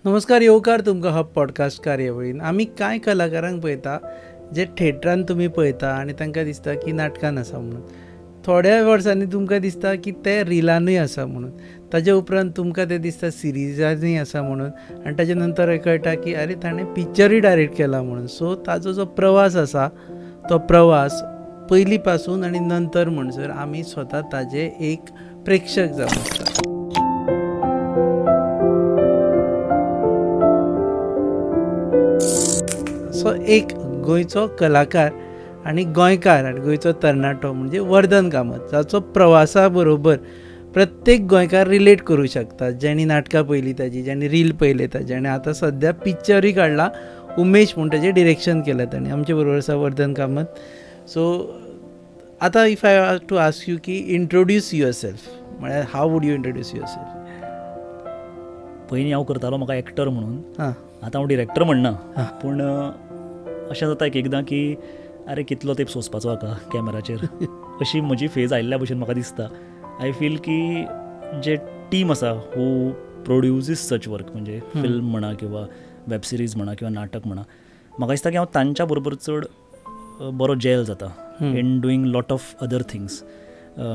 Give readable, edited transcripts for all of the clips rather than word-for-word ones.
नमस्कार, येवकार तुमकां हब पॉडकास्ट कार्यावळीन. आमी कांय कलाकारांक पळयता जे थेटरान तुमी पळयता आनी तांकां दिसता की नाटकान आसा म्हणून. थोड्या वर्सांनी तुमकां दिसता की ते रिलानूय आसा म्हणून. ताजे उपरांत तुमकां ते दिसता सिरिजानूय आसा म्हणून, आनी ताजे नंतर कळटा की अरे ताणें पिक्चरूय डायरेक्ट केला म्हणून. सो ताजो जो प्रवास आसा तो प्रवास पयलीं पासून आनी नंतर म्हणसर आमी स्वता ताजे एक प्रेक्षक जावन आसता. सो एक गोंयचो कलाकार आनी गोंयकार आनी गोंयचो तरणाटो म्हणजे वर्धन कामत, जाचो प्रवासा बरोबर प्रत्येक गोंयकार रिलेट करूं शकता, ज्यांनी नाटकां पळयलीं ताजी, ज्यांनी रील पळयले ताजे, आनी आतां सद्या पिक्चरूय काडला उमेश म्हूण, ताजें डिरेक्शन केलें ताणें. आमचे बरोबर आसा वर्धन कामत. सो आतां if I have to ask you की इंट्रोड्यूस your self, म्हळ्यार how would you introduce yourself? पयलीं हांव करतालो म्हाका एक्टर म्हणून, हां, आतां हांव डिरेक्टर म्हणना. पूण अशें जाता एक एकदां की अरे कितलो तेंप सोंसपाचो हाका कॅमेराचेर, अशी म्हजी फेज आयिल्ल्या भशेन म्हाका दिसता. I feel की जे टीम आसा हू प्रोड्युसीस सच वर्क, म्हणजे फिल्म म्हणा किंवा वेब सिरीज म्हणा किंवा नाटक म्हणा, म्हाका दिसता की हांव तांच्या बरोबर चड बरो जेल जाता in doing lot of other things,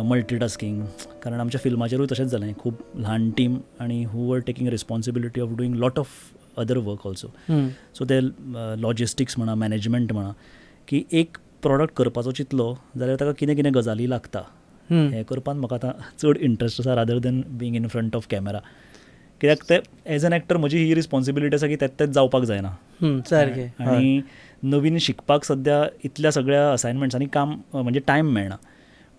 multitasking. कारण आमच्या फिल्माचेरूय तशेंच जालें, खूब ल्हान टीम आनी who were taking responsibility of doing lot of other work also. So ते लॉजिस्टिक्स म्हणा, मॅनेजमेंट म्हणा, की एक प्रॉडक्ट करपाचो चिंतलो जाल्यार ताका कितें कितें गजाली लागता, हें करपान म्हाका आतां चड इंट्रस्ट आसा rather than being in front of camera. कित्याक ते एज एन एक्टर म्हजी ही रिस्पॉन्सिबिलिटी आसा की तेच तेच जावपाक जायना. सारकें. आनी नवीन शिकपाक सद्या इतल्या सगळ्या असायनमेंट्सांनी काम म्हणजे टायम मेळना.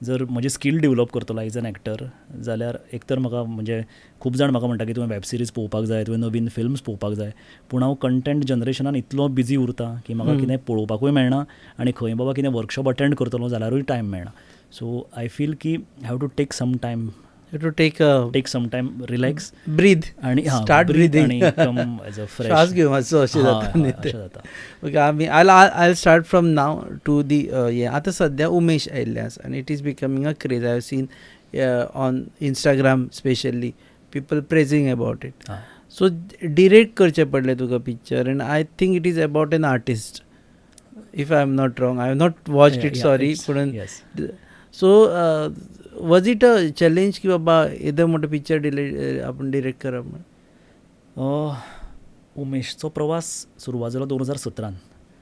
जर म्हजी स्कील डिवलप करतलो एज एन एक्टर जाल्यार एक तर म्हाका म्हणजे खूब जाण म्हाका म्हणटा की तुवें वेब सिरीज पळोवपाक जाय, तुवें नवीन फिल्म्स पळोवपाक जाय, पूण हांव कंटेंट जनरेशनान इतलो बिजी उरता की म्हाका कितें पळोवपाकूय मेळना आनी खंय बाबा कितें वर्कशॉप अटेंड करतलो जाल्यारूय टायम मेळना. सो I feel की have to take some time, to take take some time, relax, breathe आनी स्टार्ट ब्रिदींग आनी कम एज अ फ्रेश, श्वास घेवपाचो अशें जाता न्ही अशें जाता. ओके, आमी I start from now to the हें. आतां सद्या उमेश आयिल्लें आसा आनी it is becoming a craze. I have seen on Instagram specially people praising about it. So direct करचें पडलें तुका picture, and I think it is about an artist, if I am not wrong. I have not watched it, sorry. पूण so was it a challenge की बाबा येदो मोठो picture delay आपूण direct करप म्हण? उमेशचो प्रवास सुरवात जालो 2017.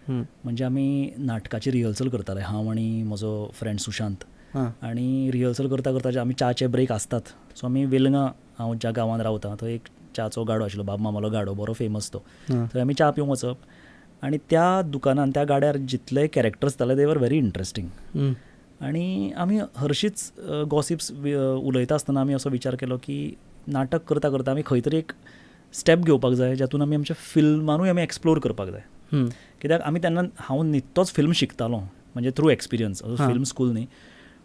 म्हणजे आमी नाटकाची रिहर्सल करताले, हांव आनी म्हजो फ्रेंड सुशांत. आनी रिहर्सल करता करता आमी च्याचे ब्रेक आसतात, सो आमी वेलंगा, हांव ज्या गांवांत रावता थंय एक च्याचो गाडो आशिल्लो, बाब मामालो गाडो, बरो फेमस तो, थंय आमी च्या पिवंक वचप. आनी त्या दुकानान त्या गाड्यार जितले कॅरेक्टर्स जाले they were very interesting. आनी आमी हरशींच गॉसिप्स उलयता आसतना आमी असो विचार केलो की नाटक करता करता आमी खंय तरी एक स्टेप घेवपाक जाय ज्यातून आमी आमच्या फिल्मानूय आमी एक्सप्लोर करपाक जाय. कित्याक आमी तेन्ना हांव निकतोच फिल्म शिकतालो, म्हणजे थ्रू एक्सपिरियन्स, असो फिल्म स्कूल न्ही,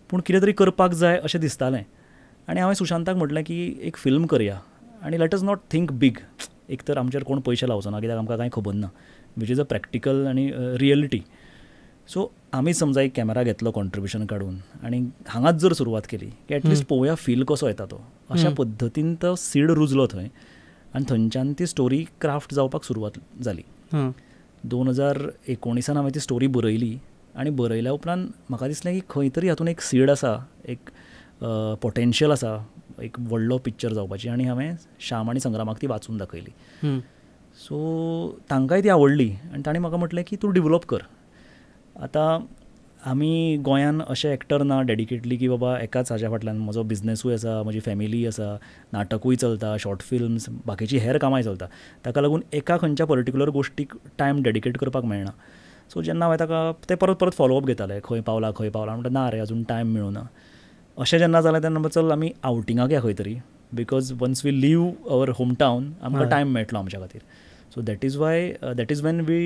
पूण कितें तरी करपाक जाय अशें दिसतालें. आनी हांवें सुशांताक म्हटलें की एक फिल्म करया आनी let us not think big. एक तर आमचेर कोण पयशे लावचो ना कित्याक आमकां कांय खबर ना, which is a practical आनी रियलिटी. सो आमी समजा एक कॅमेरा घेतलो कॉन्ट्रिब्युशन काडून आनी हांगाच जर सुरवात केली की एटलिस्ट पळोवया फील कसो येता तो, अशा पद्दतीन तो सीड रुजलो थंय आनी थंयच्यान ती स्टोरी क्राफ्ट जावपाक सुरवात जाली. 2019 हांवें ती स्टोरी बरयली आनी बरयल्या उपरांत म्हाका दिसलें की खंय तरी हातूंत एक सीड आसा, एक पोटेन्शियल आसा एक व्हडलो पिक्चर जावपाची. आनी हांवें श्याम आनी संग्रामाक ती वाचून दाखयली. सो तांकांय ती आवडली आनी तांणी म्हाका म्हटलें की तूं डिवलप कर. आतां आमी गोंयान अशे एक्टर ना डेडिकेटली की बाबा एकाच हाज्या फाटल्यान म्हजो बिजनेसूय आसा, म्हजी फॅमिलीय आसा, नाटकूय चलता, शॉर्ट फिल्म्स, बाकीची हेर कामांय चलता, ताका लागून एका खंयच्या पर्टिक्युलर गोश्टीक टायम डेडिकेट करपाक मेळना. सो जेन्ना हांवें ताका ते परत परत फॉलोअप घेताले, खंय पावला खंय पावला, म्हणटा ना रे अजून टायम मेळूना. अशें जेन्ना जालें तेन्ना चल आमी आवटिंगाक या खंय तरी, because once we leave our home town आमकां टायम मेळटलो आमच्या खातीर. So that is why that is when we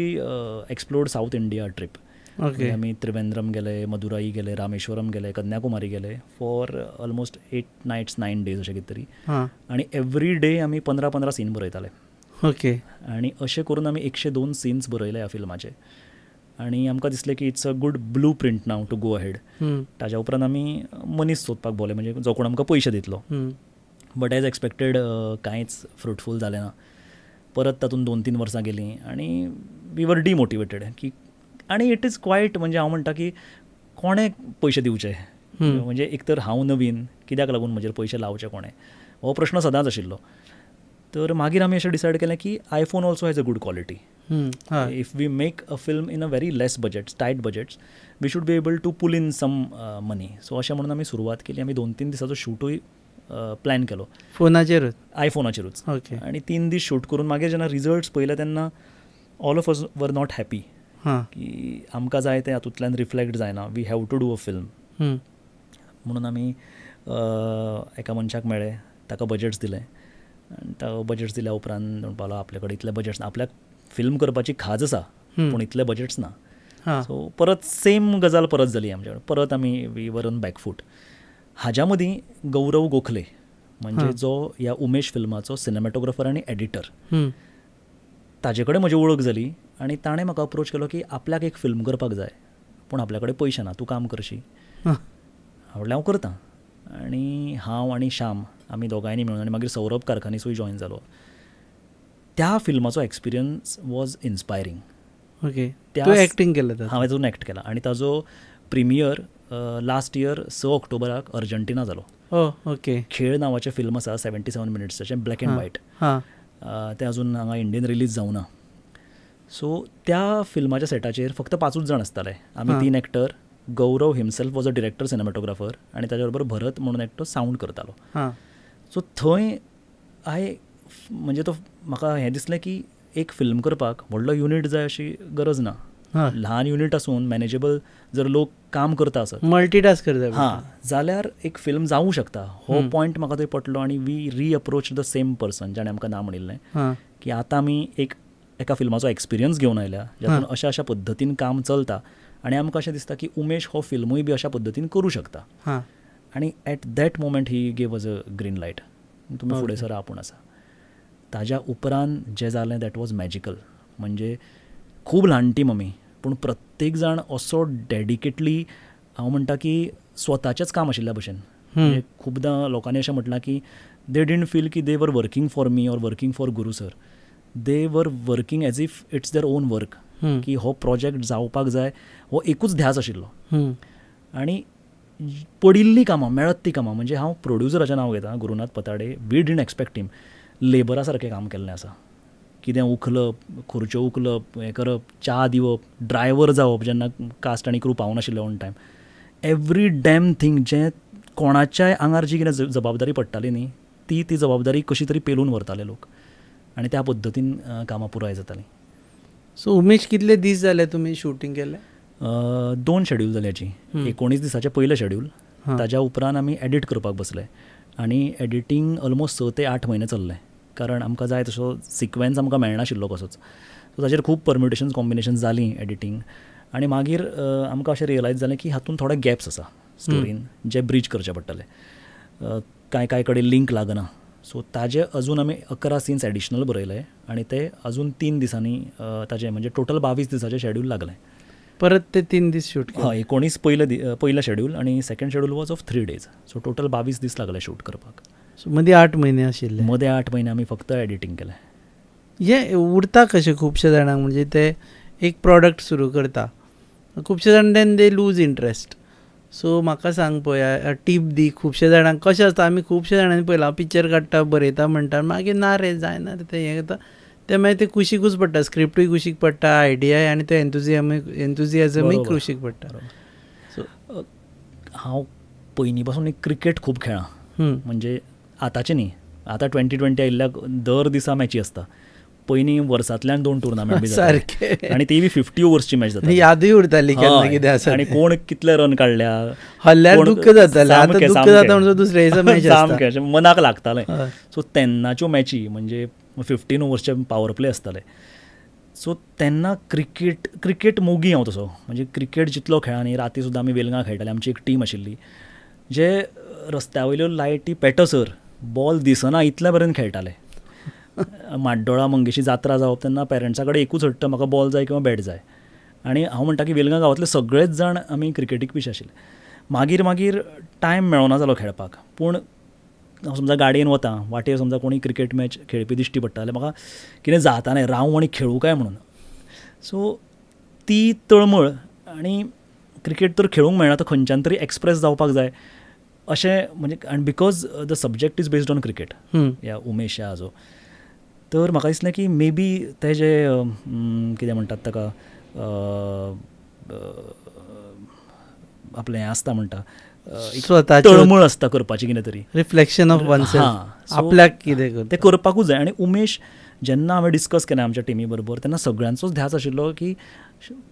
explored South India trip. आमी त्रिवेंद्रम गेले, मदुराई गेले, रामेश्वरम गेले, कन्याकुमारी गेले फॉर ऑलमोस्ट 8 nights 9 days अशें कितें तरी. आनी एवरी डे आमी 15-15 सीन बरयताले. ओके. आनी अशें करून आमी 102 सीन्स बरयले ह्या फिल्माचे. आनी आमकां दिसलें की it's a good blueprint now to go ahead. ताज्या उपरांत आमी मनीस सोदपाक भोंवले, म्हणजे जो कोण आमकां पयशे दितलो. बट एज एक्सपेक्टेड कांयच फ्रुटफूल जालें ना. परत तातूंत 2-3 वर्सां गेलीं आनी we were demotivated की आनी it is quite म्हणजे हांव म्हणटा की कोणें पयशे दिवचे, म्हणजे एक तर हांव नवीन, कित्याक लागून म्हजेर पयशे लावचे कोणें, हो प्रश्न सदांच आशिल्लो. तर मागीर आमी अशें डिसायड केलें की iPhone also has a good quality. If we make a film in a very less budget, tight budgets, we should be able to pull in some money. So अशें म्हणून आमी सुरवात केली. आमी 2-3 दिसाचो शूटूय प्लॅन केलो फोनाचेरूच, आयफोनाचेरूच. आनी 3 दीस शूट करून मागीर जेन्ना रिजल्ट्स पळयले तेन्ना all of us were not happy की आमकां जाय तें हातूंतल्यान रिफ्लेक्ट जायना, we have to do a film. म्हणून आमी एका मनशाक मेळ्ळे, ताका बजट्स दिले आनी ताका बजट्स दिल्या उपरांत म्हणपाक लागलो आपल्या कडेन इतले बजट्स ना, आपल्याक फिल्म करपाची खाज आसा पूण इतले बजट्स ना. सो परत सेम गजाल परत जाली आमच्या कडेन, परत आमी we were on back foot. हाज्या मदीं गौरव गोखले म्हणजे जो ह्या उमेश फिल्माचो सिनेमॅटोग्राफर आनी एडिटर, ताजे कडेन म्हजी वळख जाली आनी ताणें म्हाका अप्रोच केलो की आपल्याक एक फिल्म करपाक जाय पूण आपल्या कडेन पयशे ना, तूं काम करशी? म्हणल्यार हांव करतां. आनी हांव आनी श्याम आमी दोगांयनी मेळून आनी मागीर सौरभ कारखानीसूय जॉयन जालो. त्या फिल्माचो एक्सपिरियन्स वॉज इन्स्पायरींग. ओके, त्या एक्टींग केलें हांवें, तातूंत एक्ट केला आनी ताजो प्रिमियर लास्ट इयर 6 ऑक्टोबराक अर्जंटिना जालो. ओके. खेळ नांवाचें फिल्म आसा, 77 मिनिट्साचें, ब्लॅक एंड व्हायट, तें अजून हांगा इंडियन रिलीज जावना. सो त्या फिल्माच्या सेटाचेर फक्त 5 जाण आसताले, आमी 3 actor, Gaurav himself was a director cinematographer आनी ताच्या बरोबर भरत म्हणून एकटो सावंड करतालो. सो थंय I म्हणजे तो म्हाका हें दिसलें की एक फिल्म करपाक व्हडलो युनीट जाय अशी गरज ना, ल्हान युनीट आसून मॅनेजेबल जर लोक काम करता आसत, मल्टीटास्क करता हां जाल्यार एक फिल्म जावूं शकता. हो पॉयंट म्हाका थंय पटलो आनी we reapproach the same person जाणें आमकां ना म्हणिल्लें की आतां आमी एक एका फिल्माचो एक्सपिरियन्स घेवन आयल्या जातून अशा अशा पद्दतीन काम चलता आनी आमकां अशें दिसता की उमेश हो फिल्मूय बी अशा पद्दतीन करूं शकता. आनी at that moment he gave us a green light, तुमी फुडें सरा आपूण आसा. ताज्या उपरांत जें जालें that was magical. म्हणजे खूब ल्हान टीम आमी पूण प्रत्येक जाण असो डेडिकेटली, हांव म्हणटा की स्वताचेंच काम आशिल्ल्या भशेन. म्हणजे खुबदां लोकांनी अशें म्हटलां की they didn't feel की they were working for me or working for Guru sir, they were working as if it's their own work, की हो प्रोजेक्ट जावपाक जाय हो एकूच ध्यास आशिल्लो. आनी पडिल्लीं कामां, मेळत तीं कामां, म्हणजे हांव प्रोड्युसराचें नांव घेता, Gurunath Patade, we didn't expect him, लेबरा सारकें काम केल्लें आसा, कितें उखलप, खुर्च्यो उखलप, हें करप, च्या दिवप, ड्रायव्हर जावप जेन्ना कास्ट आनी crew पावनाशिल्ले on time, every damn thing जें कोणाच्याय आंगार जी कितें जबाबदारी पडटाली न्ही ती ती जबाबदारी कशी तरी पेलून व्हरताले लोक आनी त्या पद्दतीन कामां पुराय जातालीं. सो उमेश कितले दीस जाले तुमी शुटींग केलें? 2 शेड्यूल जाले हाची. 19 दिसाचें पयलें शेड्यूल, ताज्या उपरांत आमी एडिट करपाक बसले आनी एडिटींग ऑलमोस्ट 6 ते 8 म्हयने चल्लें, कारण आमकां जाय तसो सिक्वेन्स आमकां मेळनाशिल्लो कसोच. सो ताजेर खूब परम्युटेशन्स कॉम्बिनेशन्स जालीं एडिटींग आनी मागीर आमकां अशें रियलायज जालें की हातूंत थोडे गॅप्स आसा स्टोरीन जे ब्रिज करचे पडटले, कांय कांय कडेन लिंक लागना. सो ताजे अजून आमी 11 सीन्स एडिशनल बरयले आनी ते अजून 3 दिसांनी ताजे म्हणजे टोटल 22 दिसाचें शेड्यूल लागलें. परत ते 3 दीस शूट? हय, 19 पयलें शेड्यूल आनी second schedule was of 3 days. So total 22 दीस लागले शूट करपाक. सो मदीं 8 म्हयने आशिल्ले? मदीं 8 म्हयने आमी फक्त एडिटींग केलें. हें उरता कशें खुबशे जाणांक, म्हणजे ते एक प्रॉडक्ट सुरू करता, खुबशे जाण then they lose interest. So म्हाका सांग पळया, टीप दी खुबशे जाणांक कशें आसता, आमी खुबशे जाणांनी पळयलां पिक्चर काडटा, बरयता म्हणटा, मागीर ना रे जायना रे तें हें करता, ते मागीर ते कुशीकूच पडटा, स्क्रिप्टूय कुशीक पडटा, आयडियाय आनी ते एन्थुजियाजमूय कुशीक पडटा. सो हांव पयलीं पासून एक क्रिकेट खूब खेळ्ळां, म्हणजे आतांचें न्ही, आतां 2020 आयिल्ल्याक दर दिसा मॅची आसता, पयलीं वर्सांतल्यान 2 टुर्नामेंट बी सारके, आनी ती बी 50 ओवर्सची मॅच जाता, यादूय उरताली केन्ना कितें आसा आनी कोण कितले रन काडल्या, हल्ल्यार दुख्ख जातालें, आतां दुख्ख जाता म्हणून दुसऱ्या दिसा मॅच सामकें अशें मनाक लागतालें. सो तेन्नाच्यो मॅची म्हणजे 15 ओवर्सचे पावर प्ले आसताले. सो तेन्ना क्रिकेट मोगी हांव तसो, म्हणजे क्रिकेट जितलो खेळा न्ही, राती सुद्दां आमी वेलंगां खेळटाले, आमची एक टीम आशिल्ली, जे रस्त्या वयल्यो लायटी पेटसर बॉल दिसना इतले मेरेन खेळटाले. म्हाड्डोळा मंगेशी जात्रा जावप तेन्ना पेरंट्सा कडेन एकूच हट्ट, म्हाका बॉल जाय किंवा बॅट जाय. आनी हांव म्हणटा की वेलंगां गांवांतले सगळेच जाण आमी क्रिकेटीक पिशे आशिल्ले. मागीर मागीर टायम मेळना जालो खेळपाक, पूण हांव समजा गाडयेन वता, वाटेर समजा कोणी क्रिकेट मॅच खेळपी दिश्टी पडटा जाल्यार म्हाका कितें जाता न्ही, रावूं आनी खेळूं काय म्हणून. सो ती तळमळ, आनी क्रिकेट तर खेळूंक मेळना तर खंयच्यान तरी एक्सप्रेस जावपाक जाय अशें म्हणजे, आनी because the subject is based on cricket ह्या उमेश ह्या हाजो, तर म्हाका दिसलें की मे बी ते जे कितें म्हणटात ताका आपलें हें आसता म्हणटा तळमळ आसता करपाची कितें तरी, रिफ्लेक्शन ऑफ वन सेल्फ, आपल्याक कितें तें करपाकूच जाय. आनी उमेश जेन्ना हांवें डिस्कस केलें आमच्या टिमी बरोबर तेन्ना सगळ्यांचोच ध्यास आशिल्लो की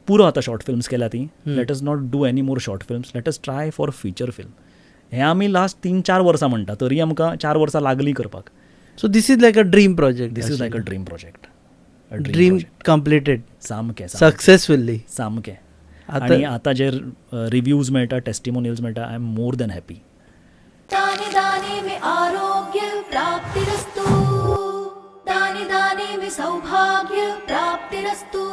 पुरो आतां शॉर्ट फिल्म्स केल्या ती, let us not do any more short films, let us try for feature film. हें आमी लास्ट 3-4 वर्सां म्हणटा, तरी आमकां 4 वर्सां लागलीं करपाक. So this is like a dream project. This is like a dream project. Dream completed. सामकें सक्सेसफुली. सामकें. आनी आतां जे रिव्यूज मेळटा, टेस्टिमोनियल्स मेळटा, I am more than happy. दाने दाने में आरोग्य प्राप्तिरस्तु, दाने दाने में सौभाग्य प्राप्तिरस्तु.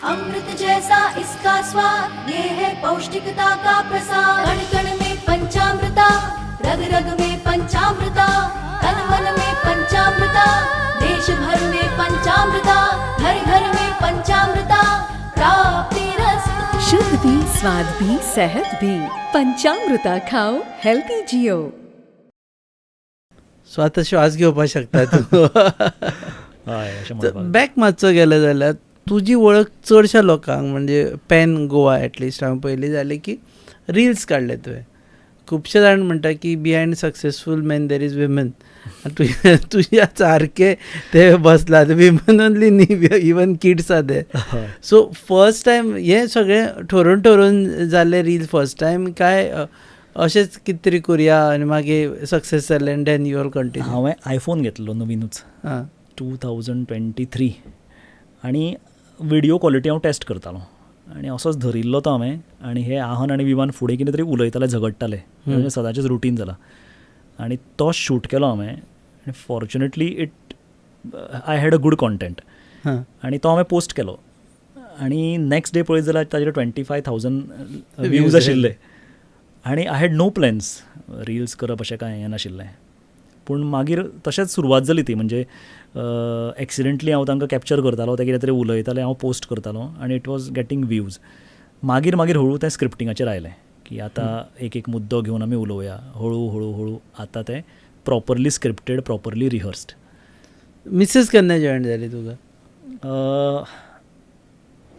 अमृत जैसा इसका स्वाद, ये है पौष्टिकता का प्रसाद. कण कण में पंचामृता, रग रग में पंचामृता, तन मन में पंचामृता, देश भर में पंचामृता, घर घर में पंचामृता प्राप्तिरस्तु. शुद्ध भी, स्वाद भी, सेहत भी, पंचामृता खाओ, हेल्दी जियो. सो आतां श्वास घेवपाक शकता तूं. बॅक मातसो गेलो जाल्यार तुजी वळख चडश्या लोकांक म्हणजे पॅन गोवा एटलिस्ट हांवें पयलीं जालें की रिल्स काडले तुवें. खुबशे जाण म्हणटा की behind successful man there is women. तुज्या सारकें ते बसला, विमन ओनली न्ही, even kids are there. So first time हें सगळें ठरोवन ठरोवन जालें रील फर्स्ट टायम काय अशेंच कितें तरी करुया आनी मागीर सक्सेस जालें आनी then you all continue? हांवें आयफोन घेतलो नवीनूच 2023 आनी विडियो क्वॉलिटी हांव टेस्ट करतालो आनी असोच धरिल्लो तो हांवें, आनी हे आहन आनी विमान फुडें कितें तरी उलयताले, झगडटाले, म्हणजे सदांचेच रुटीन जालां, आनी तो शूट केलो हांवें आनी fortunately it I had a good content आनी तो हांवें पोस्ट केलो आनी नेक्स्ट डे पळयत जाल्यार ताजेर 25,000 व्यूज आशिल्ले आनी I had no plans reels करप अशें कांय हें नाशिल्लें. पूण मागीर तशेंच सुरवात जाली ती, म्हणजे एक्सिडेंटली हांव तांकां कॅप्चर करतालो, ते कितें तरी उलयताले, हांव पोस्ट करतालो आनी it was getting views. मागीर मागीर हळू तें स्क्रिप्टिंगाचेर आयलें की आतां एक एक मुद्दो घेवन आमी उलोवया, हळू हळू हळू आतां तें properly scripted, properly rehearsed. Mrs केन्ना जॉयन जाली तुका?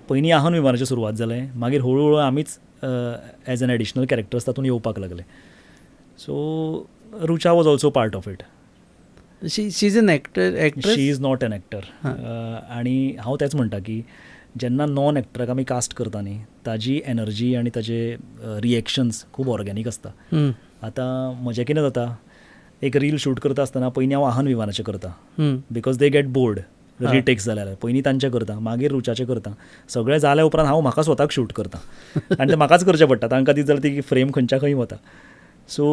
पयलीं आहन विमानाची सुरवात जालें, मागीर हळू हळू आमीच एज एन एडिशनल कॅरेक्टर्स तातूंत येवपाक लागले. So Rucha was also part of it. She is an actor, actress? She is not an actor. आनी हांव तेंच म्हणटा की जेन्ना नॉन एक्टराक आमी कास्ट करता न्ही, ताजी एनर्जी आनी ताजे रिएक्शन्स खूब ऑर्गेनीक आसता. आतां म्हजें कितें जाता, एक रील शूट करता आसतना पयलीं हांव आहन विमानाचें करता, because they get bored retakes जाल्यार पयलीं तांचें करता, मागीर रुचाचें करता, सगळें जाल्या उपरांत हांव म्हाका स्वताक शूट करता आनी तें म्हाकाच करचें पडटा, तांकां ती जाल्यार ती फ्रेम खंयच्या खंय वता. सो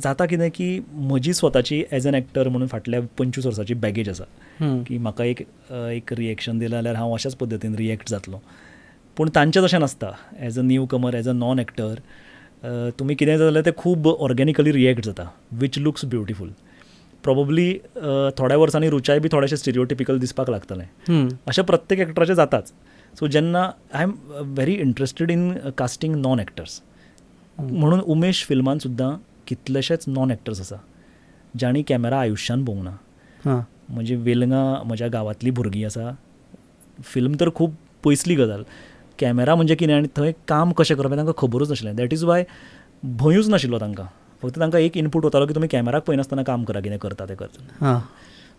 जाता कितें की म्हजी स्वताची एज एन एक्टर म्हणून फाटल्या 25 वर्साची बॅगेज आसा की म्हाका एक एक रिएक्शन दिलें जाल्यार हांव अशाच पद्दतीन रिएक्ट जातलो. पूण तांचें तशें नासता. As a newcomer, as a non actor, तुमी कितें जाल्यार तें खूब ऑर्गेनिकली रिएक्ट जाता, which looks beautiful. Probably थोड्या वर्सांनी रुचाय बी थोडेशें स्टिरियोटिपिकल दिसपाक लागतलें, अशें प्रत्येक एक्टराचें जाताच. सो जेन्ना I am very interested in casting non actors, म्हणून उमेश फिल्मान सुद्दां कितलेशेच नॉन एक्टर्स आसा जांणी कॅमेरा आयुश्यान पळोवंक ना. म्हणजे वेलंगा म्हज्या गांवांतलीं भुरगीं आसा, फिल्म तर खूब पयसली गजाल, कॅमेरा म्हणजे कितें आनी थंय काम कशें करप हें तांकां खबरूच नाशिल्लें. That is why भंयूच नाशिल्लो तांकां, फक्त तांकां एक इनपूट वतालो की तुमी कॅमेराक पळयनासतना काम करा, कितें करता तें करता.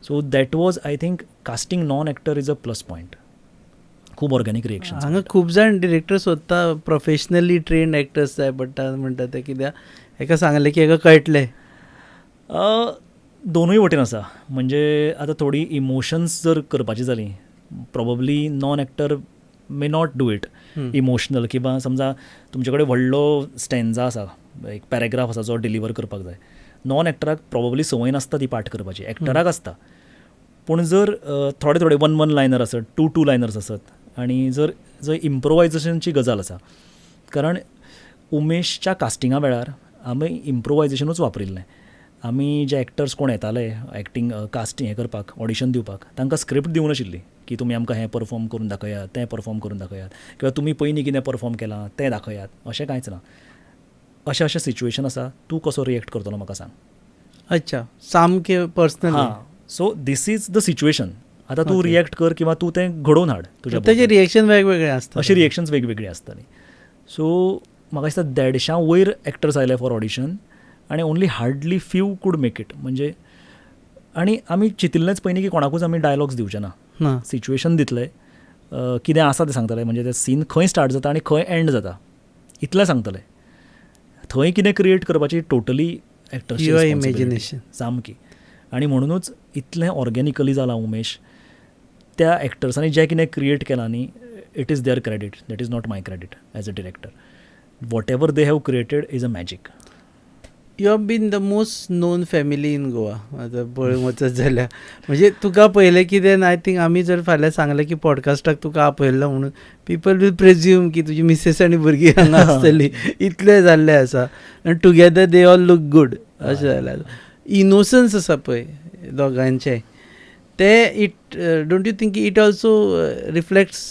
So that was I think casting non actor is a plus point. खूब ऑर्गेनीक रिएक्शन. हांगा खूब जाण डिरेक्टर सोदता प्रोफेशनली ट्रेन्ड एक्टर्स जाय पडटा म्हणटा ते, कित्याक एका सांगलें की एका कळटलें. दोनूय वटेन आसा. म्हणजे आतां थोडी इमोशन्स जर करपाची जाली, probably non actor may not do it emotional, किंवा समजा तुमचे कडेन व्हडलो स्टँजा आसा, एक पॅरेग्राफ आसा जो डिलिव्हर करपाक जाय, नॉन एक्टराक प्रोबेबली संवय नासता ती पाठ करपाची, एक्टराक आसता. पूण जर थोडे थोडे 1-1 लायनर आसत, 2-2 लायनर्स आसत, आनी जर जंय इम्प्रोवायजेशनची गजाल आसा, कारण उमेशच्या कास्टिंगा वेळार आमी इम्प्रोवायजेशनूच वापरिल्लें. आमी जे एक्टर्स कोण येताले एक्टींग कास्टींग हें करपाक, ऑडिशन दिवपाक, तांकां स्क्रिप्ट दिवं नाशिल्ली की तुमी आमकां हें परफॉर्म करून दाखयात, तें परफॉर्म करून दाखयात, किंवा तुमी पयलीं कितें परफॉर्म केलां तें दाखयात, अशें कांयच ना. अशें अशें सिच्युएशन आसा, तूं कसो रिएक्ट करतलो म्हाका सांग. अच्छा, सामकें पर्सनल. हां, so this is the situation, आतां तूं रिएक्ट कर किंवा तूं तें घडोवन हाड तुज्या. ताचें रिएक्शन वेगवेगळें आसता, अशें रिएक्शन्स वेगवेगळीं आसतालीं. सो म्हाका दिसता 150 वयर एक्टर्स आयले फॉर ऑडिशन आनी only hardly few could make it. म्हणजे आनी आमी चितिल्लेंच पयलीं की कोणाकूच आमी डायलॉग्स दिवचे ना, सिच्युएशन दितले, कितें आसा तें सांगतले, म्हणजे ते सीन खंय स्टार्ट जाता आनी खंय एंड जाता इतलें सांगतले. थंय कितें क्रिएट करपाची टोटली एक्टर्सची इमेजिनेशन सामकी. आनी म्हणुनूच इतलें ऑर्गेनिकली जालां उमेश, त्या एक्टर्सांनी जें कितें क्रिएट केलां न्ही, it is their credit, that is not my credit as a director. Whatever they have created is a magic. You have been the most known family in Goa. आतां पळोवंक वचत जाल्यार म्हणजे तुका पळयलें कितें, I think आमी जर फाल्यां सांगलें की पॉडकास्टाक तुका आपयल्लो म्हणून, पिपल will presume की तुजी मिसेस आनी भुरगीं हांगा आसतली, इतलें जाल्लें आसा. आनी together they all look good अशें जालें. इनोसन्स आसा पळय दोगांचें, ते it don't you think it also reflects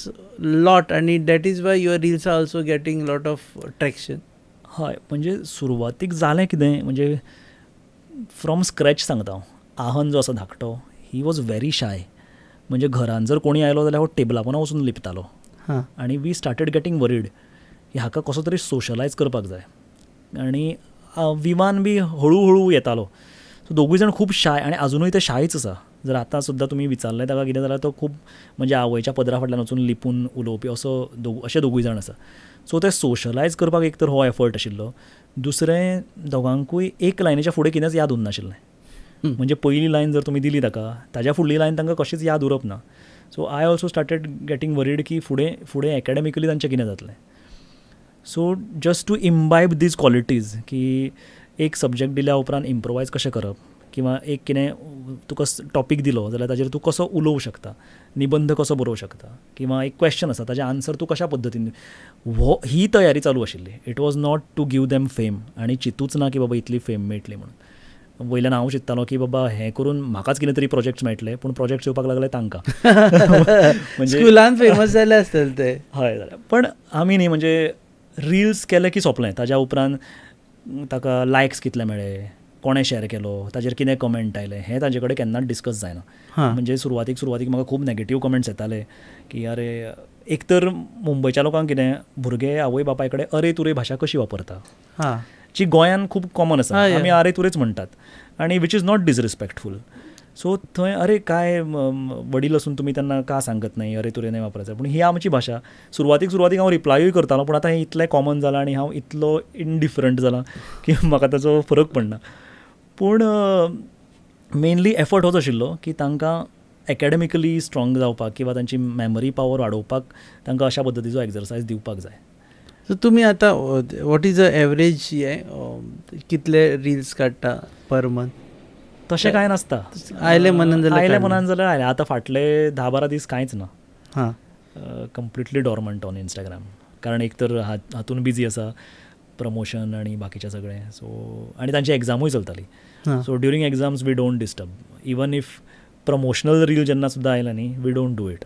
lot, आनी that is why your reels are also getting lot of traction? हय, म्हणजे सुरवातीक जालें कितें, म्हणजे फ्रॉम स्क्रॅच सांगता हांव. आहन जो आसा धाकटो, he was very शाय. म्हणजे घरान जर कोणी आयलो जाल्यार हो टेबला पोंदा वचून लिपतालो. आनी we started getting worried की हाका कसो तरी सोशलायज करपाक जाय. आनी विमान बी हळू हळू येतालो. सो दोगूय जाण खूब शाय, आनी आजुनूय ते शायच आसा. जर आतां सुद्दां तुमी विचारलें ताका कितें जाल्यार तो खूब म्हणजे आवयच्या पदरा फाटल्यान वचून लिपून उलोवपी असो अशे दोगूय जाण आसा. सो ते सोशलायज करपाक एक तर हो एफर्ट आशिल्लो. दुसरें, दोगांकूय एक लायनीच्या फुडें कितेंच याद उरनाशिल्लें. म्हणजे पयली लायन जर तुमी दिली ताका, ताज्या फुडली लायन तांकां कशीच याद उरप ना. So I also started getting worried की फुडें फुडें एकाडेमिकली तांचें कितें जातलें. So just to imbibe these qualities की एक सब्जेक्ट दिल्या उपरांत इम्प्रोवायज कशें करप, किंवा एक कितें तुका टॉपीक दिलो जाल्यार ताजेर तूं कसो उलोवंक शकता, निबंध कसो बरोवंक शकता, किंवा एक क्वेश्चन आसा ताजें आन्सर तूं कशा पद्दतीन, हो ही तयारी चालू आशिल्ली. It was not to give them fame, आनी चिंतूच ना की बाबा इतली फेम मेळटली म्हणून. वयल्यान हांव चिंत्तालो की बाबा हें करून म्हाकाच कितें तरी प्रोजेक्ट्स मेळटले, पूण प्रोजेक्ट्स येवपाक लागले तांकां. म्हणजे स्कुलान फेमस जाले आसतले ते. हय जालें. पण आमी न्ही म्हणजे रिल्स केले की सोंपलें, ताज्या उपरांत ताका लायक्स कितले मेळ्ळे, कोणें शॅर केलो, ताजेर कितें कमेंट आयले, हें ताजे कडेन केन्नाच डिस्कस जायना. म्हणजे सुरवातीक सुरवातीक म्हाका खूब नेगेटीव कमेंट्स येताले की अरे, एक तर मुंबयच्या लोकांक कितें, भुरगे आवय बापाय कडेन अरे तुरे भाशा कशी वापरता, जी गोंयान खूब कॉमन आसा, आमी अरे तुरेच म्हणटात, आनी which is not disrespectful. So थंय अरे काय वडील आसून तुमी त्यांना का सांगत नाही अरे तुरे नाही वापरायचं, पूण ही आमची भाशा. सुरवातीक सुरवातीक हांव रिप्लायूय करतालो, पूण आतां हें इतलें कॉमन जालां आनी हांव इतलो इनडिफरंट जाला की म्हाका ताचो फरक पडना. पूण मेनली एफर्ट होच आशिल्लो की तांकां एकाडेमिकली स्ट्रॉंग जावपाक किंवा तांची मेमरी पावर वाडोवपाक तांकां अशा पद्दतीचो एक्सरसायज दिवपाक जाय. सो तुमी आतां what is a average हें कितले रिल्स काडटा पर मंथ? तशें कांय नासता, आयले मनान जाल्यार आयले मनान जाल्यार आयले. आतां फाटले 10-12 दीस कांयच ना, हां, कंप्लिटली डॉर्मंट ऑन इंस्टाग्राम. कारण एक तर हातून बिजी आसा, प्रमोशन आनी बाकीचें सगळें. सो आनी तांची एग्जामूय चलताली. So during exams we don't disturb, even if promotional reel जेन्ना सुद्दां आयला न्ही, we don't do it.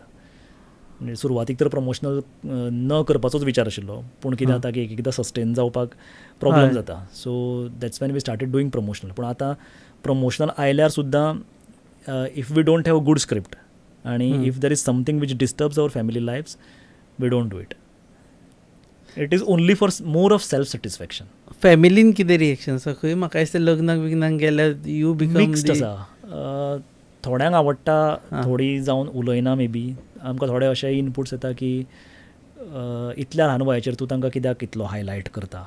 म्हणजे सुरवातीक तर प्रमोशनल न करपाचोच विचार आशिल्लो, पूण कितें जाता की एक एकदां सस्टेन जावपाक प्रॉब्लम जाता. So that's when we started doing promotional. पूण आतां प्रमोशनल आयल्यार सुद्दां if we don't have a good script आनी if there is something which disturbs our family lives, we don't do it. It is only for more of self satisfaction. फॅमिलीन कितें reaction आसा? खंय म्हाका दिसता लग्नाक बिग्नाक गेल्यार you become mixed आसा. थोड्यांक आवडटा, थोडीं जावन उलयना मे बी. आमकां थोडे अशे इनपुट्स येता की इतल्या ल्हान वयाचेर तूं तांकां कित्याक इतलो हायलायट करता,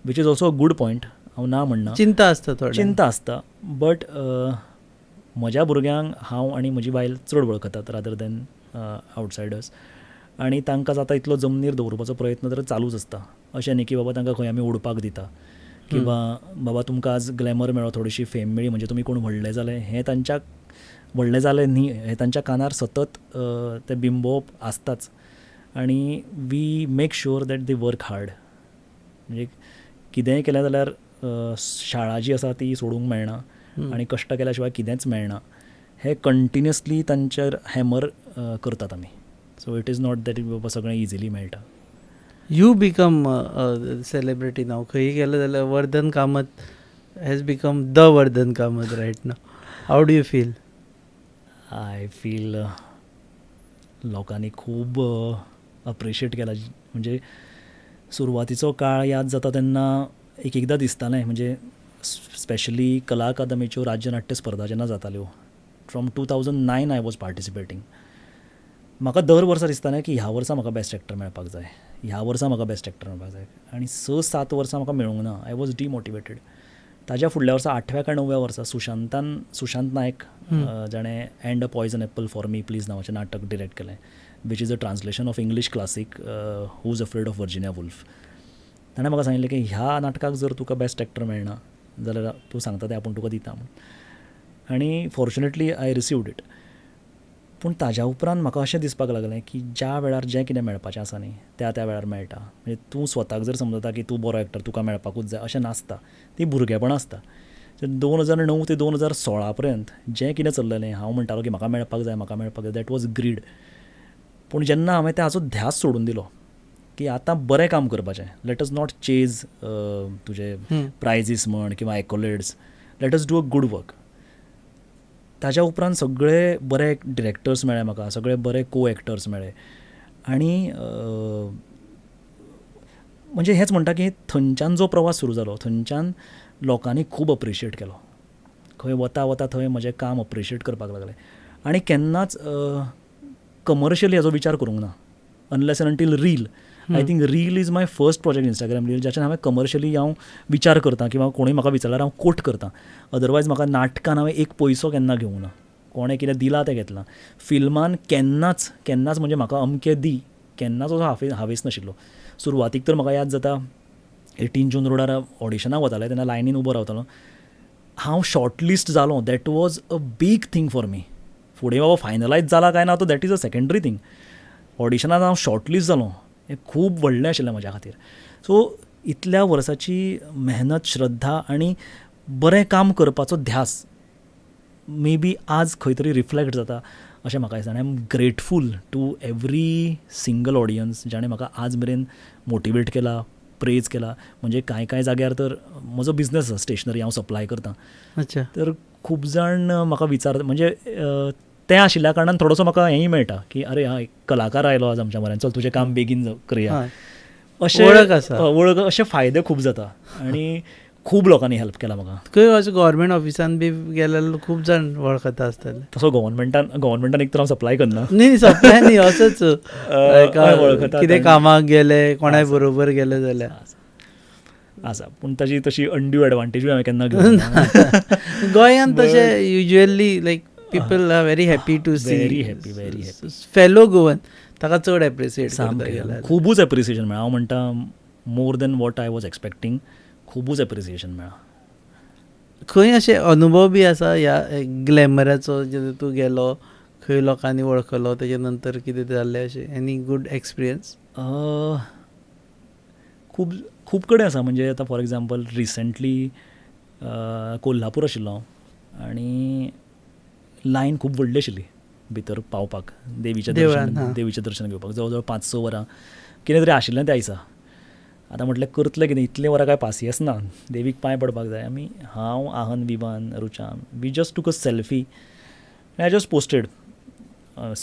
which is also a good point. हांव ना म्हणना, चिंता आसता, थोडी चिंता आसता. बट म्हज्या भुरग्यांक हांव आनी म्हजी बायल चड वळखतात रादर दॅन आवटसायडर्स, आनी तांकां जाता इतलो जमनीर दवरपाचो प्रयत्न तर चालूच आसता. अशें न्ही की बाबा तांकां खंय आमी उडपाक दिता किंवा बाबा तुमकां आज ग्लॅमर मेळ्ळो, थोडीशी फेम मेळ्ळी म्हणजे तुमी कोण व्हडले जाले, हें तांच्या व्हडलें जालें न्ही, हें तांच्या कानार सतत तें बिंबोवप आसताच. आनी we make sure that they work hard. म्हणजे कितेंय केलें जाल्यार शाळा जी आसा ती सोडूंक मेळना आनी कश्ट केल्या शिवाय कितेंच मेळना हें कंटिन्युअसली तांचेर हॅमर करतात आमी. So it is not that बाबा सगळें इजिली मेळटा. You become celebrity नाव. खंय गेले जाल्यार Vardhan Kamat has become the Vardhan Kamat right now. How do you feel? I feel लोकांनी खूब अप्रिशिएट केला. म्हणजे सुरवातीचो काळ याद जाता तेन्ना एक एकदां दिसतालें, म्हणजे स्पेशली कला अकादमीच्यो राज्यनाट्य स्पर्धा जेन्ना जाताल्यो from 2009 I was participating. म्हाका दर वर्सा दिसतालें की ह्या वर्सा म्हाका बेस्ट एक्टर मेळपाक जाय, ह्या वर्सा म्हाका बेस्ट एक्टर मेळपाक जाय, आनी 6-7 वर्सां म्हाका मेळूंक ना. I was demotivated. ताज्या फुडल्या वर्सा 8व्या काय 9व्या वर्सा सुशांत नायक जाणें and a poison apple for me please नांवाचें नाटक डिरेक्ट केलें, which is a translation of English classic who is afraid of Virginia Woolf. ताणें म्हाका सांगिल्लें की ह्या नाटकाक जर तुका बेस्ट एक्टर मेळना जाल्यार तूं सांगता तें आपूण तुका दिता म्हूण, आनी फॉर्च्युनेटली I received it. पूण ताज्या उपरांत म्हाका अशें दिसपाक लागलें की ज्या वेळार जें कितें मेळपाचें आसा न्ही त्या त्या वेळार मेळटा. म्हणजे तूं स्वताक जर समजता की तूं बरो एक्टर, तुका मेळपाकूच जाय, अशें नासता. ती भुरगेपणां आसता. 2009 ते 2016 पर्यंत जें कितें चल्लेलें हांव म्हणटालो की म्हाका मेळपाक जाय, म्हाका मेळपाक जाय, that was grid. पूण जेन्ना हांवें ताजो ध्यास सोडून दिलो की आतां बरें काम करपाचें, let us not chase तुजे प्रायजीस म्हण किंवा accolades, let us do a good work. ताज्या उपरांत सगळे बरे डिरेक्टर्स मेळ्ळे म्हाका, सगळे बरे को एक्टर्स मेळ्ळे, आनी म्हणजे हेंच म्हणटा की थंयच्यान जो प्रवास सुरू जालो थंयच्यान लोकांनी खूब अप्रिशिएट केलो. खंय वता वता थंय म्हजें काम अप्रिशिएट करपाक लागलें, आनी केन्नाच कमर्शियली हाजो विचार करूंक ना unless and until reel. I think reel is my first project, Instagram reel, जाच्यान हांवें कमर्शियली हांव विचार करता किंवा कोणूय म्हाका विचारल्यार हांव कोट करता. अदरवायज म्हाका नाटकान हांवें एक पयसो केन्ना घेवंक ना, कोणें कितें दिलां तें घेतलां. फिल्मान केन्नाच केन्नाच म्हणजे म्हाका अमकें दी केन्नाच असो हावेस नाशिल्लो. सुरवातीक तर म्हाका याद जाता 18 जून रोडार ऑडिशनाक वतालें तेन्ना लायनीन उबो रावतालो हांव, शॉर्ट लिस्ट जालो, that was a big thing for me. फुडें बाबा फायनलायज जाला काय ना तो that is a secondary thing. ऑडिशनान हांव शॉर्ट लिस्ट जालो हें खूब व्हडलें आशिल्लें म्हज्या खातीर. सो इतल्या वर्साची मेहनत, श्रद्धा आनी बरें काम करपाचो ध्यास मे बी आज खंय तरी रिफ्लेक्ट जाता अशें म्हाका दिसता. आनी I am grateful to every single audience जाणें म्हाका आज मेरेन मोटिवेट केला, प्रेज केला. म्हणजे कांय कांय जाग्यार तर म्हजो बिजनस आसा स्टेशनरी, हांव सप्लाय करतां, तर खूब जाण म्हाका विचारता, म्हणजे तें आशिल्ल्या कारणान थोडोसो म्हाका हेंय मेळटा की अरे हा एक कलाकार आयलो आज आमच्या म्हऱ्यान, चल तुजें काम बेगीन करया, अशें वळख, अशे फायदे खूब जाता आनी खूब लोकांनी हेल्प केला म्हाका. खंय अशें गव्हर्मेंट ऑफिसान बी गेल्यार खूब जाण वळखता आसतले. तसो गव्हर्मेंटान एक तर हांव सप्लाय करना, न्ही सप्लाय न्ही, असोच वळखता, कितें कामाक गेले कोणाय बरोबर गेले जाल्यार आसा. पूण ताजी तशी अनड्यू एडवांटेजूय हांवें केन्ना घेवना. गोंयांत तशें usually like people are very happy to see, very happy, very happy fellow Goan, ताका चड एप्रिशिएट करता, खुबूच एप्रिसिएशन मेळ्ळा. हांव म्हणटा more than what I was expecting, खुबूच एप्रिसिएशन मेळ्ळा. खंय अशे अनुभव बी आसा ह्या ग्लॅमराचो, जेन्ना तूं गेलो खंय लोकांनी वळखलो, तेजे नंतर कितें जाल्लें अशें एनी गुड एक्सपिरियन्स? खूब खूब कडेन आसा. म्हणजे आतां फॉर एग्जाम्पल रिसेंटली कोल्हापूर आशिल्लो हांव आनी लायन खूब व्हडली आशिल्ली भितर पावपाक, देवीचें दर्शन घेवपाक, जवळ जवळ 5-6 वरां कितें तरी आशिल्लें त्या दिसा. आतां म्हटलें करतलें कितें, इतलीं वरां काय पासियेंस ना, देवीक पांय पडपाक जाय. आमी हांव, आहन, Vivaan, Rucha, we just took a selfie आनी I just posted,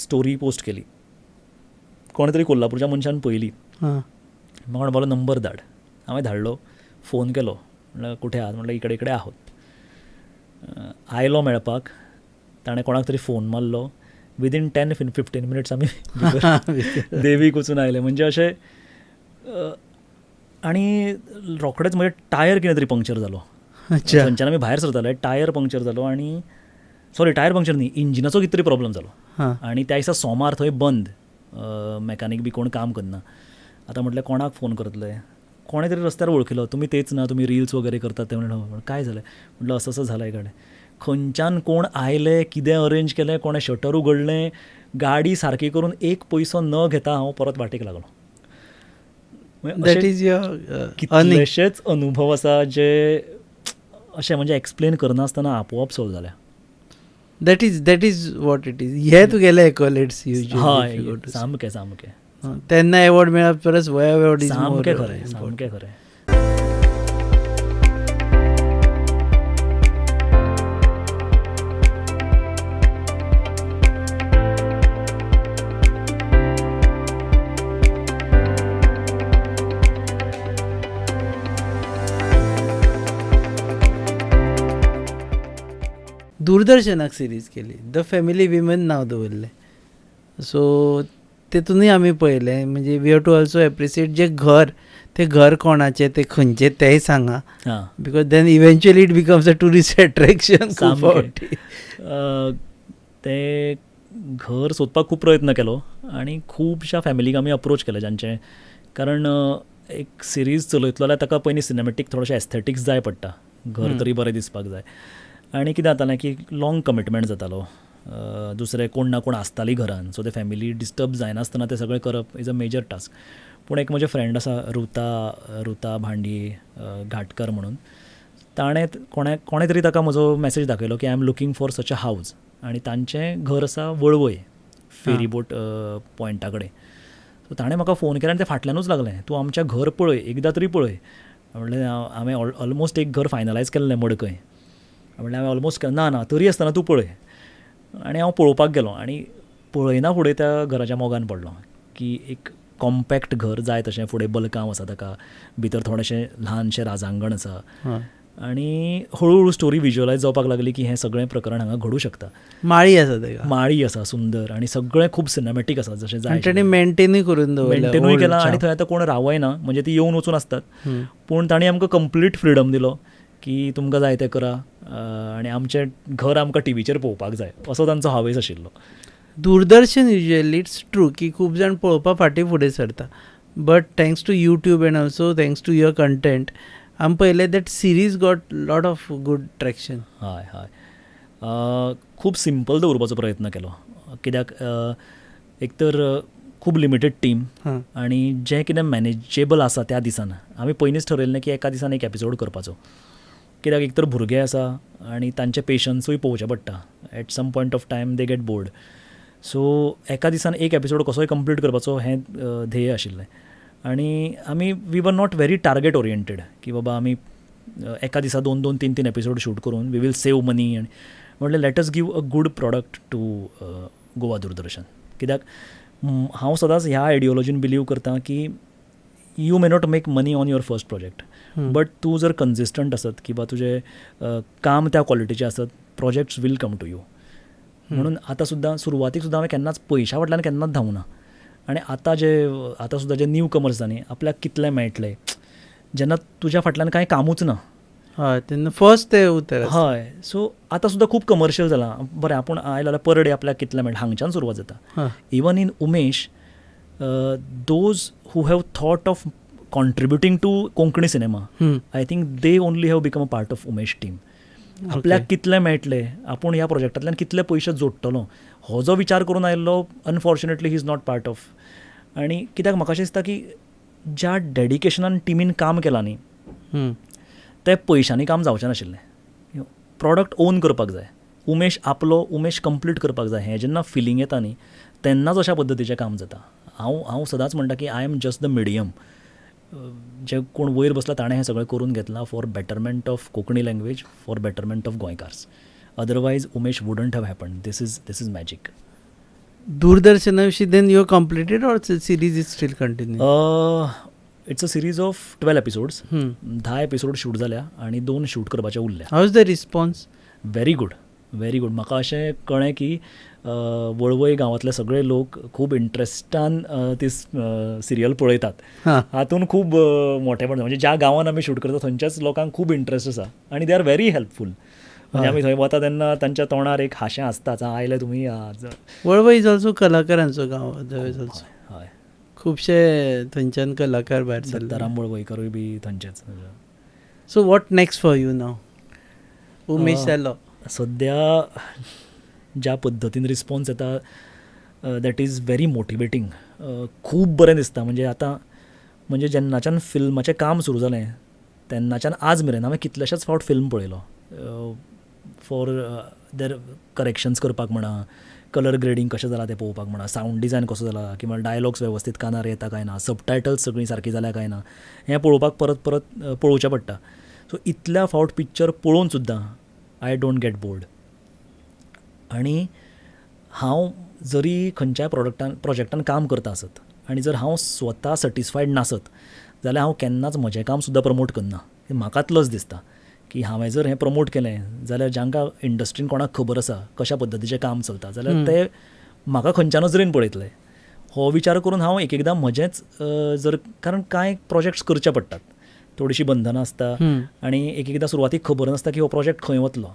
story post केली. कोणें तरी कोल्हापूरच्या मनशान पळयली, म्हाका म्हणपाक नंबर धाड. हांवें धाडलो, फोन केलो, म्हणल्यार कुठे आहात, म्हणल्यार इकडे इकडे आहोत. आयलो मेळपाक, ताणें कोणाक तरी फोन मारलो, विदीन 10-15 मिनिट्स आमी देवीक वचून आयले. म्हणजे अशें. आनी रोखडेच म्हजे टायर कितें तरी पंक्चर जालो. थंयच्यान आमी भायर सरताले, टायर पंक्चर जालो, आनी सॉरी टायर पंक्चर न्ही, इंजिनाचो कितें तरी प्रॉब्लम जालो. आनी त्या दिसा सोमार थंय बंद, मेकानीक बी कोण काम करना. आतां म्हटलें कोणाक फोन करतले, कोणें तरी रस्त्यार वळखिलो, तुमी तेच ना, तुमी रिल्स वगैरे करतात ते. म्हणून काय जालें, म्हटलं असं असं जालां इकडे. खंयच्यान कोण आयले, कितें अरेंज केलें, कोणें शटर उगडलें, गाडी सारकी करून एक पयसो न घेता हांव परत वाटेक लागलो. That is your कितलेशेच अनुभव आसा जे अशें म्हणजे एक्सप्लेन करनासतना आपोआप सोल्व जाल्या. That is what it is. हे तुगेले एक्कोलेड्स युजुअली. सामकें सामकें तेन्ना एवॉर्ड मेळप परस हो एवॉर्ड सामकें खरें, सामकें खरें. दूरदर्शनाक सिरीज केली, the family women नांव दवरलें. सो तेतूनय आमी पळयलें, म्हणजे we have to also appreciate जें घर, तें घर कोणाचें, तें खंयचें तेंय सांगा, because then eventually it becomes a tourist attraction. खूब फावटी तें घर सोदपाक खूब प्रयत्न केलो आनी खुबश्या फॅमिलीक आमी अप्रोच केले जांचें, कारण एक सिरीज चलयतलो जाल्यार ताका पयलीं सिनेमॅटीक थोडेशें एस्थेटिक्स जाय पडटा, घर तरी बरें दिसपाक जाय. आनी कितें जातालें की लाँग कमिटमेंट जातालो, दुसरे कोण ना कोण आसताली घरान, सो ते फॅमिली डिस्टर्ब जायनासतना तें सगळें करप is a major task. पूण एक म्हजें फ्रेंड आसा, रुता भांडये घाटकर म्हणून, ताणें कोणें तरी ताका म्हजो मॅसेज दाखयलो की I am looking for such a house. आनी तांचें घर आसा वळवय फेरीबोट पॉयंटा कडेन. सो ताणें म्हाका फोन केलो आनी तें फाटल्यानूच लागलें, तूं आमचें घर पळय, एकदां तरी पळय. म्हणलें हांवें ऑलमोस्ट एक घर फायनलायज केल्लें मडकय, म्हणल्यार हांवें ऑलमोस्ट ना ना तरी आसतना तूं पळय. आनी हांव पळोवपाक गेलो आनी पळयना फुडें त्या घराच्या मोगान पडलो की एक कॉम्पॅक्ट घर जाय तशें, फुडें बलकांव आसा ताका, भितर थोडेशें ल्हानशें राजांगण आसा. आनी हळूहळू स्टोरी विज्युअलायज जावपाक लागली की हें सगळें प्रकरण हांगा घडूं शकता. माळी आसा ताका, माळी आसा सुंदर आनी सगळें खूब सिनेमॅटीक आसा जशें जाय. ताणें मेंटेनूय करून दवरलें, मेंटेनूय केलां. आनी थंय आतां कोण रावयना, म्हणजे ती येवन वचून आसतात, पूण तांणी आमकां कंप्लीट फ्रिडम दिलो की तुमकां जाय तें करा आनी आमचें घर आमकां टिवीचेर पळोवपाक जाय, असो तांचो हावेस आशिल्लो. दूरदर्शन युजुअली it's true की खूब जाण पळोवपा फाटीं फुडें सरता, but thanks to YouTube and also thanks to your content आमी पळयलें that series got lot of good traction. हय हय, खूब सिंपल दवरपाचो प्रयत्न केलो, कित्याक एक तर खूब लिमिटेड टीम आनी जें कितें मॅनेजेबल आसा त्या दिसान आमी पयलींच ठरयल्लें की एका दिसान एक एपिसोड करपाचो, कित्याक एक तर भुरगे आसा आनी तांचे पेशन्सूय पळोवचें पडटा. At some point of time they get bored. So एका दिसान एक एपिसोड कसोय कंप्लीट करपाचो हें ध्येय आशिल्लें. आनी आमी we were not very target oriented की बाबा आमी एका दिसा 2-2, 3-3 एपिसोड शूट करून we will save money. आनी म्हणलें let us give a good product to Goa Doordarshan. कित्याक हांव सदांच ह्या आयडियोलॉजीन बिलीव करता की you may not make money on your first project, but तूं जर कन्सिस्टंट आसत किंवा तुजें काम त्या क्वॉलिटीचें आसत, projects will come to you. म्हणून आतां सुद्दां सुरवातीक सुद्दां हांवें केन्नाच पयशां फाटल्यान केन्नाच धांवना. आनी आतां जे आतां सुद्दां जे न्यू कमर्स आसा न्ही, आपल्याक कितलें मेळटलें जेन्ना तुज्या फाटल्यान कांय कामूच ना, हय तेन्ना फर्स्ट ते उतर. हय, सो आतां सुद्दां खूब कमर्शियल जालां. बरें, आपूण आयलो जाल्यार पर डे आपल्याक कितलें मेळटा हांगच्यान सुरवात जाता. Even in Umesh, those who have thought of contributing to Konkani cinema, I think they only have become a part of Umesh team. आपल्याक कितलें मेळटलें, आपूण ह्या प्रोजेक्टांतल्यान कितले पयशे जोडटलो, हो जो विचार करून आयिल्लो, unfortunately he is not part of. आनी कित्याक म्हाका अशें दिसता की ज्या डेडिकेशनान टिमीन काम केलां न्ही, तें पयशांनी काम जावचें नाशिल्लें. प्रॉडक्ट ओन करपाक जाय, उमेश आपलो उमेश कंप्लीट करपाक जाय, हें जेन्ना फिलींग येता न्ही तेन्नाच अशा पद्दतीचें काम जाता. हांव सदांच म्हणटा की I am just the medium. जे कोण वयर बसला ताणें हें सगळें करून घेतलां for betterment of Konkani language, for betterment of Goenkars. Otherwise Umesh wouldn't have happened. This is magic. दूरदर्शना विशीं then you completed or series is still continue? It's a series of 12 episodes. 10 episode shoot जाल्या आनी 2 shoot करपाचे उरल्या. How is the response? Very good, very good. म्हाका अशें कळ्ळें की वळवय गांवांतले सगळे लोक खूब इंट्रस्टान ती सिरियल पळयतात. हातून खूब मोठेपण, म्हणजे ज्या गांवान आमी शूट करता थंयच्याच लोकांक खूब इंट्रस्ट आसा आनी they are very helpful. म्हणजे आमी थंय वता तेन्ना तांच्या तोंडार एक हांशें आसताच, आयले तुमी. वळवय is also कलाकारांचो गांव. हय, खुबशे थंयच्यान कलाकार भायर सरले. दत्ताराम वळवयकरूय बी थंयचेच. So what next for you now? Umesh जालो. सद्या ज्या पद्दतीन रिस्पॉन्स येता that is very motivating. खूब बरें दिसता. म्हणजे आतां म्हणजे जेन्नाच्यान फिल्माचें काम सुरू जालें तेन्नाच्यान आज मेरेन हांवें कितलेशेच फावट फिल्म पळयलो, फॉर there corrections करपाक म्हणा, कलर ग्रेडींग कशें जालां तें पळोवपाक म्हणा, सावंड डिजायन कसो जाला किंवा डायलॉग्स वेवस्थीत कानार येता काय ना, सबटायटल्स सगळीं सारकी जाल्या काय ना, हें पळोवपाक परत परत पळोवचें पडटा. सो इतल्या फावट पिक्चर पळोवन सुद्दां I don't get bored. आनी हांव जरी खंयच्याय प्रोजेक्टान काम करता आसत आनी जर हांव स्वता सॅटिस्फायड नासत जाल्यार हांव केन्नाच म्हजें काम सुद्दां प्रमोट करना. म्हाकाच लज दिसता की हांवें जर हें प्रमोट केलें जाल्यार जांकां इंडस्ट्रीन कोणाक खबर आसा कशा पद्दतीचें काम चलता जाल्यार ते म्हाका खंयच्या नजरेन पळयतले हो विचार करून हांव एक एकदां म्हजेंच जर, कारण कांय प्रोजेक्ट्स करचे पडटात, थोडीशीं बंधनां आसता आनी एक एकदां सुरवातीक खबर नासता की हो प्रोजेक्ट खंय वतलो.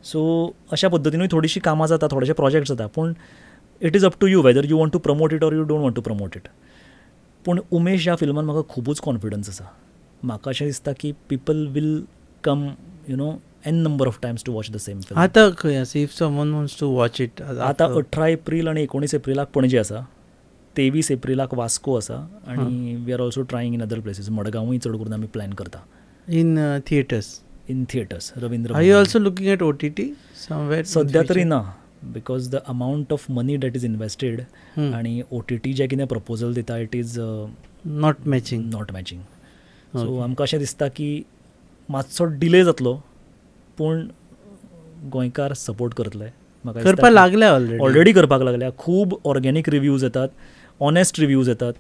सो अशा पद्दतीनूय थोडीशीं कामां जाता, थोडेशे प्रोजेक्ट्स जाता, पूण it is up to you whether you want to promote it or you don't want to promote it. पूण उमेश ह्या फिल्मान म्हाका खुबूच कॉन्फिडन्स आसा. म्हाका अशें दिसता की people will come you know N number of times to watch the same film. आतां खंय आसा if someone wants to watch it? आतां 18 एप्रील आनी 19 एप्रिलाक पणजे आसा, 23 एप्रिलाक वास्को आसा आनी we are also trying in other places. मडगांवूय चड करून आमी प्लॅन करता. In theatres? In theatres, Ravindra. Are you also looking at OTT somewhere? सद्या तरी ना, because the amount of money that is invested आनी OTT जें कितें प्रपोजल दिता it is not matching. Not matching. So आमकां अशें दिसता की मातसो डिले जातलो पूण गोंयकार सपोर्ट करतले. म्हाका करपाक लागल्या ऑलरेडी, ऑलरेडी करपाक लागल्या. खूब ऑर्गेनीक रिव्यूज येतात, ऑनेस्ट रिव्यूज येतात.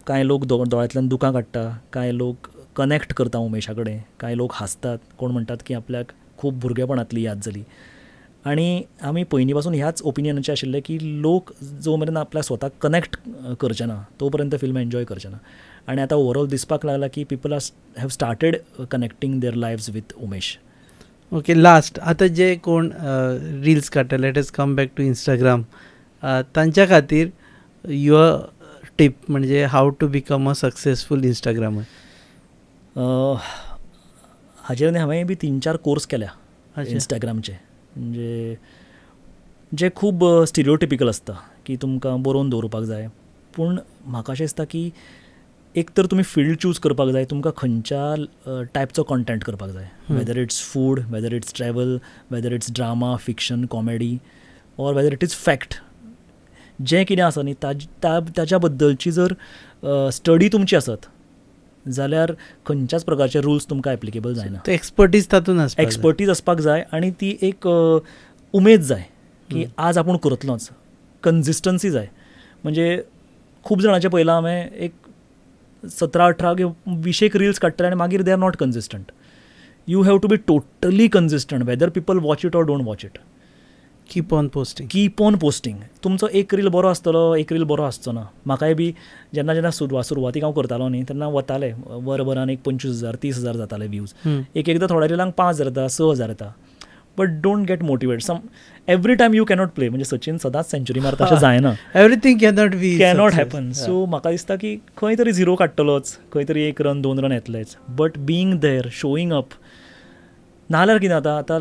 कांय लोक दोळ्यांतल्यान दुकां काडटा, कांय लोक कनेक्ट करता उमेशा कडेन, कांय लोक हांसतात, कोण म्हणटात की आपल्याक खूब भुरगेपणांतली याद जाली. आनी आमी पयलीं पासून ह्याच ओपिनियनाचे आशिल्ले की लोक जो मेरेन आपल्या स्वताक कनेक्ट करचे ना तो पर्यंत फिल्म एन्जॉय करचे ना. आनी आतां ओवरऑल दिसपाक लागला की people are have started connecting their lives with Umesh. Okay, last, आतां जे कोण रिल्स काडटा, let us come back to Instagram, तांच्या खातीर your tip म्हणजे how to become a successful Instagrammer? हाजेर न्ही हांवें बी 3-4 कोर्स केल्या इंस्टाग्रामचे, म्हणजे जे खूब स्टिरियोटिपिकल आसता की तुमकां बरोवन दवरुपाक जाय. पूण म्हाका अशें दिसता की एक तर तुमी फिल्ड चूज करपाक जाय, तुमकां खंयच्या टायपचो कॉन्टेंट करपाक जाय, whether it's food, whether it's travel, whether it's drama, fiction, comedy or whether it is fact. जें कितें आसा न्ही ताच्या बद्दलची जर स्टडी तुमची आसत जाल्यार खंयच्याच प्रकारचे रुल्स तुमकां एप्लिकेबल जायना. एक्सपर्टीज तातूंत आसपाक, एक्सपर्टीज आसपाक जाय आनी ती एक उमेद जाय की आज आपूण करतलोच, कन्सिस्टन्सी जाय. म्हणजे खूब जाणांचें पळयलां हांवें, एक 17-18 किंवा 20 रिल्स काडटले आनी मागीर they are not consistent. You have to be totally consistent whether people watch it or don't watch it. Keep on posting, keep on posting. तुमचो एक रील बरो आसतलो, एक रील बरो आसचो ना. म्हाकाय बी जेन्ना जेन्ना सुरवातीक हांव करतालो न्ही तेन्ना वताले वरभरान एक 25,000 30,000 जाताले व्यूज. एक एकदां थोड्या रिलांक 5,000 येता, 6,000 येता. But don't get motivate. Some every time you cannot play. म्हणजे सचिन सदांच सेंचुरी मारता अशें जायना. Everything cannot be, cannot happen. So म्हाका दिसता की खंय तरी झिरो काडटलोच, खंय तरी 1 रन 2 रन येतलेच, but being there, showing up. नाजाल्यार कितें जाता, आतां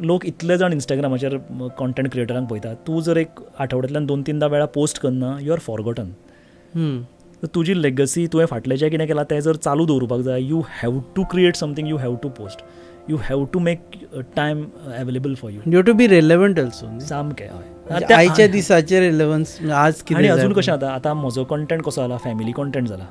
लोक इतले जाण इंस्टाग्रामाचेर कॉन्टेंट क्रिएटरांक पळयता, तूं जर एक आठवड्यांतल्यान 2-3 वेळा पोस्ट करना, you are forgotten. तुजी लेगसी, तुवें फाटलें जें कितें केलां तें जर चालू दवरुपाक जाय, you have to create something, you have to post, you have to make time available for you. You to be relevant also. सामकें हय, आयच्या दिसाचें रेलेवन्स आज कितें. आनी अजून कशें जाता, आतां म्हजो कॉन्टेंट कसो जाला, फॅमिली कॉन्टेंट जाला.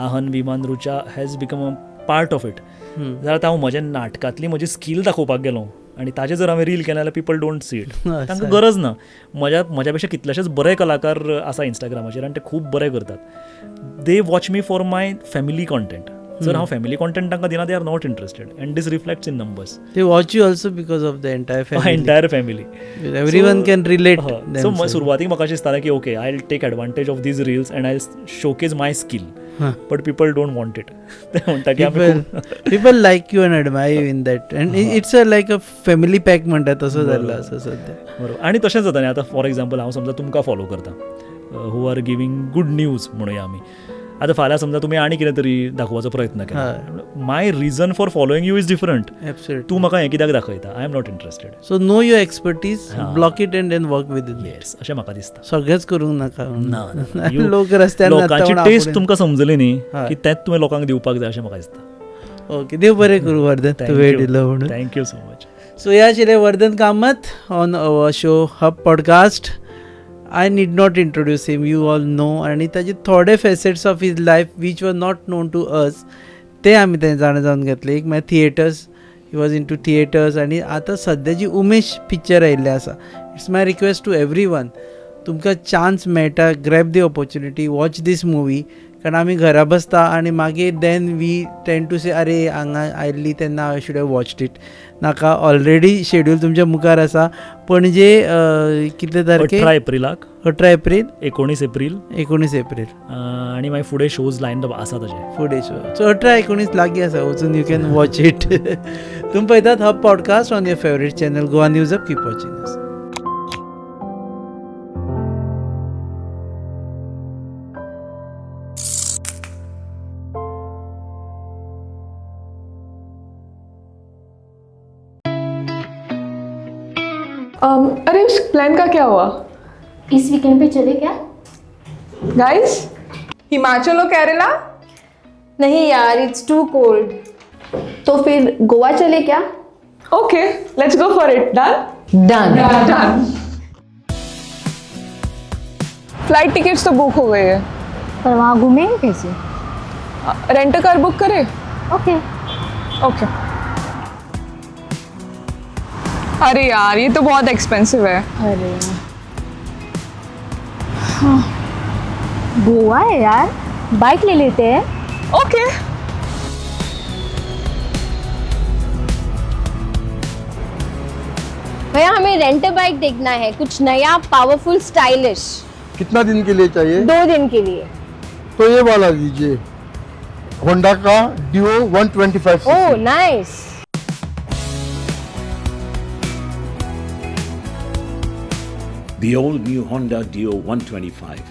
आहन विमान Rucha has become a part of it. जाल्यार आतां हांव म्हज्या नाटकांतली म्हजी स्कील दाखोवपाक गेलो आनी ताजें जर हांवें रील केलें जाल्यार पीपल don't see it. तांकां गरज ना. म्हज्या पेक्षा कितलेशेच बरे कलाकार आसा इंस्टाग्रामाचेर आनी ते खूब बरे करतात. They watch me for my family content. जर हांव फॅमिली कॉन्टेंट तांकां दिना, they are not interested and this reflects in numbers. They watch you also because of the entire family. Entire family, everyone can relate. So सुरवातीक म्हाका अशें दिसतालें की okay, I will take advantage of these reels and I will showcase my skill, but people don't want it. ते म्हणटा की people like you and admire you in that, and it's a like a family pack म्हणटा तसो जाल्लो आसा सद्या. बरोबर. आनी तशेंच जाता न्ही आतां, फॉर एग्जाम्पल हांव समजा तुमकां फॉलो करता, who are giving good news म्हणुया आमी, आतां फाल्यां समजा तुमी आनी कितें तरी दाखोवपाचो प्रयत्न केला, my reason for following you is different. तूं म्हाका हें कित्याक दाखयता? I am not interested. So know your expertise, block it and then work with it. Yes, अशें म्हाका दिसता. सगळेंच करूंक नाका. ना, लोक रस्त्यार लोकांची टेस्ट तुमकां समजली न्ही की तेंच तुवें लोकांक दिवपाक जाय अशें म्हाका दिसता. ओके, देव बरें करूं वर्धन, तूं वेळ दिलो म्हणून. Thank you so much. So ह्या आशिल्लें Vardhan Kamat on our show Hub podcast. I need not introduce him, you all know. आनी ताजे थोडे facets of his life which were not known to us ते आमी तें जाणा जावन घेतले. एक म्हळ्यार theatres, he was into theatres. आनी आतां सद्या जी उमेश पिक्चर आयिल्लें आसा, it's my request to everyone, तुमकां चान्स मेळटा, grab the opportunity, watch this movie. कारण आमी घरा बसता आनी मागीर then we tend to say अरे हांगा आयिल्ली तेन्ना I should have watched it. नाका, ऑलरेडी शेड्यूल तुमच्या मुखार आसा. पणजे कितले तारखे? 18 एप्रिलाक. 18 एप्रील, 19 एप्रील, 19 एप्रील. आनी मागीर फुडें शोज लायन अप आसा ताजे फुडें शो. सो 18 19 लागीं आसा, वचून you can watch it. तुमी पळयतात Hub podcast on your favourite channel Goa news hub. Keep watching us. अरे उस प्लान का क्या हुआ? इस वीकेंड पे चले क्या? गाइस, हिमाचल और केरला? नहीं यार, it's to cold. तो फिर गोवा चले क्या? Okay, let's go for it. Done done done. Flight tickets तो बुक हो गई है, पर वहाँ घूमेंगे कैसे? रेंट कार बुक करे? Okay okay. अरे यार, ये तो बहुत एक्सपेंसिव है। अरे हाँ, गोवा है यार, बाइक ले लेते हैं। ओके। भैया हमें रेंट बाइक देखना है, कुछ नया, पावरफुल, स्टाइलिश। कितना दिन के लिए चाहिए? 2 दिन के लिए। तो ये वाला लीजिए, होंडा का Dio 125। Oh nice. The all-new Honda Dio 125.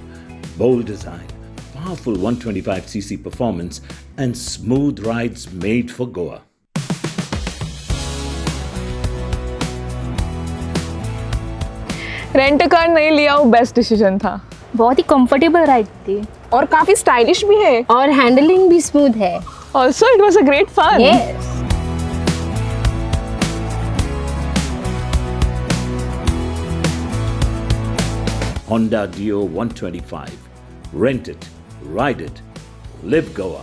Bold design, powerful 125cc performance and smooth rides made for Goa. Rent car नहीं लिया, वो बेस्ट डिसीजन था। बहुत ही कंफर्टेबल राइड थी और काफी स्टाइलिश भी है और हैंडलिंग भी स्मूथ है। Also it was a great fun. Yes. Honda Dio 125. Rent it, ride it, live Goa.